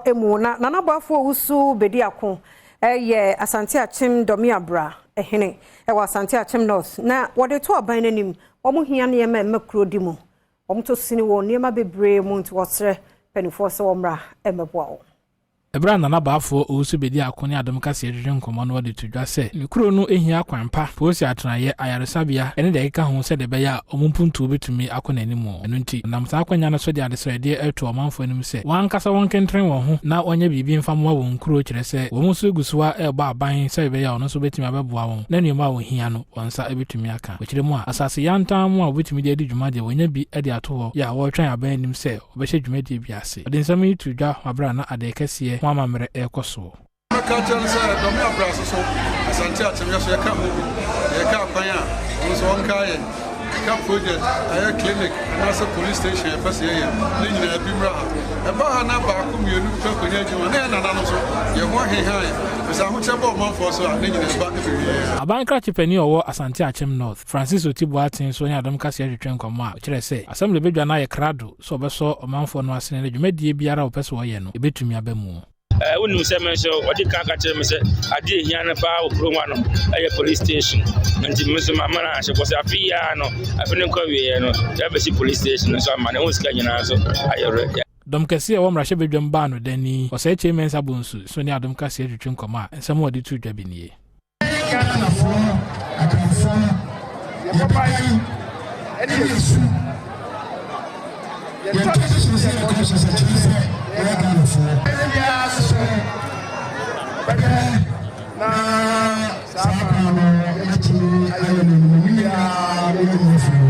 Kaseɛbɔ mu na Nana Boafo Owusu Bediako yɛ Asante Akyem Dɔmeabra hene wɔ Asante Akyem North na wɔde to aban no anim wɔn hia nneɛma a ɛma kuro di mu. Wɔn to sini wɔ nneɛma bebree mu nti wɔsrɛ mpanimfoɔ sɛ wɔmmra mmɛboa wɔn. Ɛberɛ a Nana Baafoɔ Owusu bɛdii ako ne Adom Kaseɛ dwedwe nkɔmmɔ no ɔde to dwa sɛ ne kuro no hia kwan pa, polisi atenaeɛ, ayaresabea ne deɛ ɛkeka ho sɛdeɛ ɛbɛyɛ a wɔn mpuntuo bɛtumi akɔ n'anim. Ɛno nti, ɔnam saa akwanya no so de adesrɛdeɛ reto ɔmanfoɔ anim sɛ wɔn ankasa wɔnkentrɛn wɔn ho na wɔnyɛ biribi mfa mmoa wɔn nkuro kyerɛ sɛ wɔn nso gu so ara rebɔ aban sɛ ɛbɛyɛ a ɔno nso bɛtumi abɛboa wɔn na nneɛma a wɔhia no wɔn nsa bɛtumi aka. Wɔkyerɛ mu a, asase yantam a wɔbɛtumi de adi dwuma deɛ wɔanya bi de ato hɔ yɛ a wɔretwɛn aban anim sɛ Ɔbɛhyɛ dwumadie bi ase. Ɔde nsɛm yi too dwa wɔ berɛ a na adee kɛseɛ ho amammerɛ rekɔ soɔ. Mɛka akyerɛ no sɛ Dɔme abrɛ so, Asante Akyem yɛso yɛka ho bi, na yɛka akwan a ɔno nso ɔnkaa yɛn, yɛka project, ɛyɛ clinic anaasɛ police station a yɛpɛ sɛ yɛyɛ, ne nyinaa bi mmra ha. Ɛba ha na baako mmienu bi pɛ kɔnya adwuma na yɛn nana no nso yɛn ho aheha yɛn, ɛfiri sɛ ahokyerɛ ba ɔmanfoɔ so a ne nyinaa ba bɛwie yɛn. Aban krakye panin a ɔwɔ Asante Akyem North, Francis Oti Boateng nso ne Adom Kaseɛ twetwe nkɔmmɔ a ɔkyerɛɛ sɛ Assembly badwa no ayɛ krado sɛ ɔbɛsɔ ɔmanfoɔ no asene na dwumadie biara a wɔpɛ sɛ wɔyɛ no, ɛbɛtumi aba mu. Wonim sɛ me nso wɔde kan ka kyerɛ me sɛ adeɛ ehia no paa wɔ kurom ha no ɛyɛ police station nti me nso mama no ahyɛ bɔ sɛ afe yi ara no afe no nkɔ awieɛ no yɛabɛsi police station nso ama no ɛho sika nyinaa nso ayɛ ready. Dɔm kɛseɛ a ɛwɔ mmarahyɛbadwam baa no dani, Ɔsɛe Kyei Mensah Bonsu so ne Adom Kaseɛ twetwe nkɔmmɔ a nsɛm a ɔde too dwa bi nie. Ghanafoɔ, Akanfoɔ, yɛn ban ne yɛn su, yɛn traditions ne yɛn cultures ɛkyerɛ sɛ yɛyɛ Ghanafoɔ. Ɛyɛ biara nso bɛhwɛ na saa kwan no yɛatumi ayɛ no animuonyam biara na yɛayi afiri hɔ.